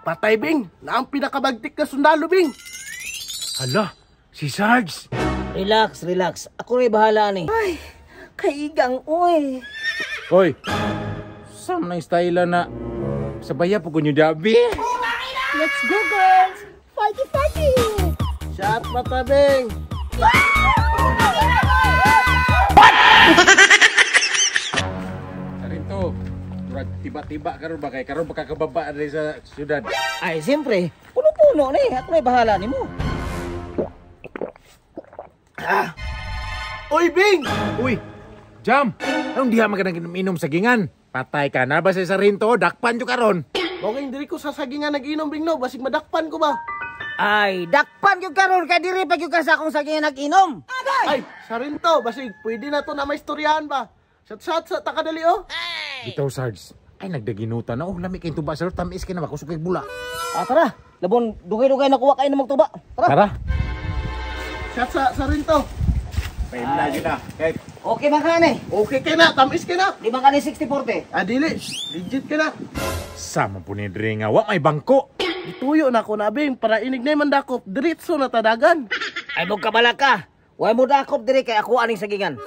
Patay, Bing! Na ang pinakabagtik na sundalo, Bing! Hala, si Sarge! Relax, relax. Ako rin bahala ni. Ay, kaigang oy. Hoy, saan na style na sa baya po kunyo dabi? Let's go, girls! Party, party! Shot mata, Bing! Sarito, murag tiba-tiba karon ba kay karon baka kababa diri sa syudad. Ay, siyempre, puno-puno ni. Ako rin bahala ni mo. Ah. Uy, Bing! Uy, Jam! Anong diha man ka nag-inom sa gingan? Patay ka na ba sa Sarento? Dakpan jo karon. Boging diri ko sa sagingan nag-inom, Bing, no? Basig madakpan ko ba? Ay, dakpan gyud karon kay diri pa gyud ka sa akong sagingan nag-inom. Ay, Sarento, basig pwede na to na may istoryahan ba? Shot-shot sa takadali, oh. Bitaw, Sarge. Ay, nagdaginuta na. Oh, lami kay tuba, sir. Tamis kay na ba? Kusog kay bula. Ah, tara. Labon, dugay-dugay na kuha kayo na magtuba. Tara. Tara. Shot sa Sarento. Paim na, yun na. Kay. Okay man ka ni. Okay kay na, tamis kay na. Di man ka ni 60-40. Ah, dili. Legit kay na. Sama po ni Dre nga. Wa may bangko. Ituyo na ko na, Bing, para inig na man dakop, diretso na tadagan. Ay, mong kabala ka. Way mo dakop diri kay ako aning sagingan.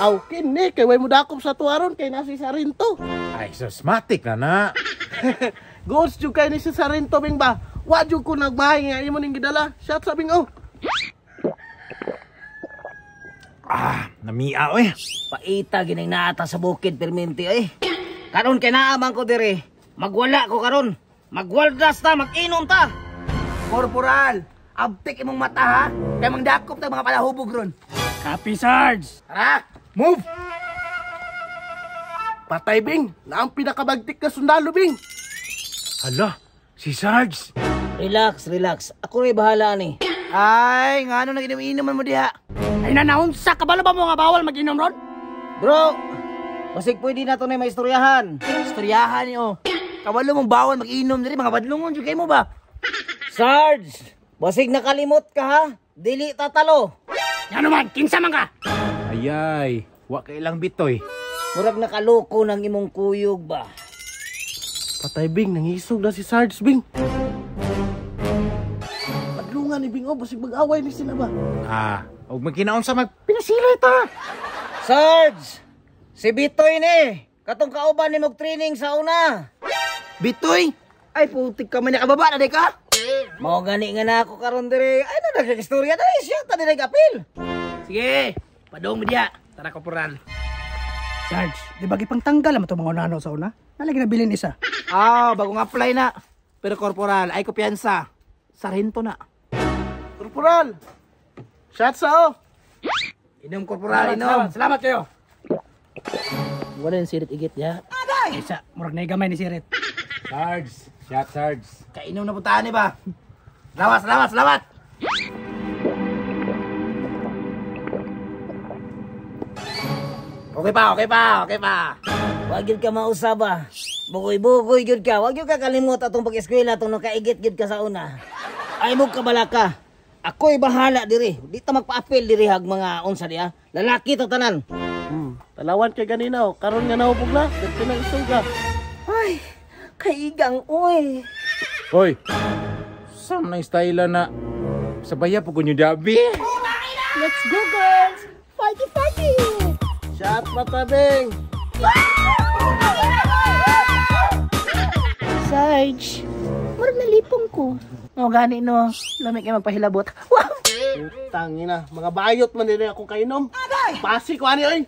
Aw, kini, kay way mo dakop sa tuwaron, kay nasi Sarento. Ay, sasmatic na na. Goods jud kay ni si Sarento, Bing ba? Wa jud ko nagmahay nga imo ning gidala. Shot sa Bing, oh. Ah, namia oy. Paita gining naata sa bukid perminti eh. Karon kay naaman ko diri. Magwala ko karon. Magwaldas ta, mag-inom ta. Corporal, abtik imong mata ha. Kay mangdakop ta mga palahubog ron. Copy, Sarge. Tara, move. Patay, Bing, na ang pinakabagtik na sundalo, Bing. Hala, si Sarge. Relax, relax. Ako rin bahala ni. Ay, ngano nag-inom-inom man mo diha? Ay, nanaunsa kabalo ba mo nga bawal mag-inom ron? Bro, basig pwede na to na may istoryahan. Istoryahan ni oh. Kabalo mong bawal mag-inom diri, mga badlongon jud kay mo ba? Sarge, basig nakalimot ka ha. Dili tatalo. Ngano man, kinsa man ka? Ayay, wa kay ilang bitoy. Murag nakaloko ng imong kuyog ba? Patay, Bing, nangisog na si Sarge, Bing. Padlungan ni Bing, oh, basig mag-away ni sila ba? Ah, og magkinaon sa magpinasilay ta. Sarge, si Bitoy ni. Katong kauban ni mog training sa una. Bitoy? Ay, putik ka man, nakababa na di ka? Mao gani nga na ako karon diri. Ay na nagkakistorya diri siya ta diri apil. Sige, padong mo diya. Tara, Corporal. Sarge, di ba gipangtanggal mo itong mga unano sa una? Nalagi na bilin isa. Ah, bagong apply na. Pero Corporal, ay kumpiyansa. Sarhento na. Corporal, shot sa oh. Inom, Corporal, inom. Salamat, salamat kayo. Wala yung sirit igit ya. Isa, murag na gamay ni sirit. Sarge, shot Sarge. Kainom na puntahan eh ba? Salamat, salamat, salamat! Okay pa, okay pa, okay pa. Wag gyud ka mausab ba. Bugoy-bugoy gyud ka. Wag gyud ka kalimot atong pag-eskwela atong nakaigit gyud ka sa una. Ay mo kabala ka. Ako'y bahala diri. Di ta magpa-appeal diri hag mga unsa diha. Lalaki ta tanan. Talawan kay ganina oh. Karon nga nahubog na, dito nang isuga. Ay, kaigang oy. Hoy, saan na style na sa baya po kunyo dabi? Let's go, girls! Party, party! Shot mata, Bing! Sarge, murag nalipong ko. Oh, gani no. Lami kay magpahilabot. Wow! Tangina, mga bayot man nila akong kainom. Pasi ko ani oy.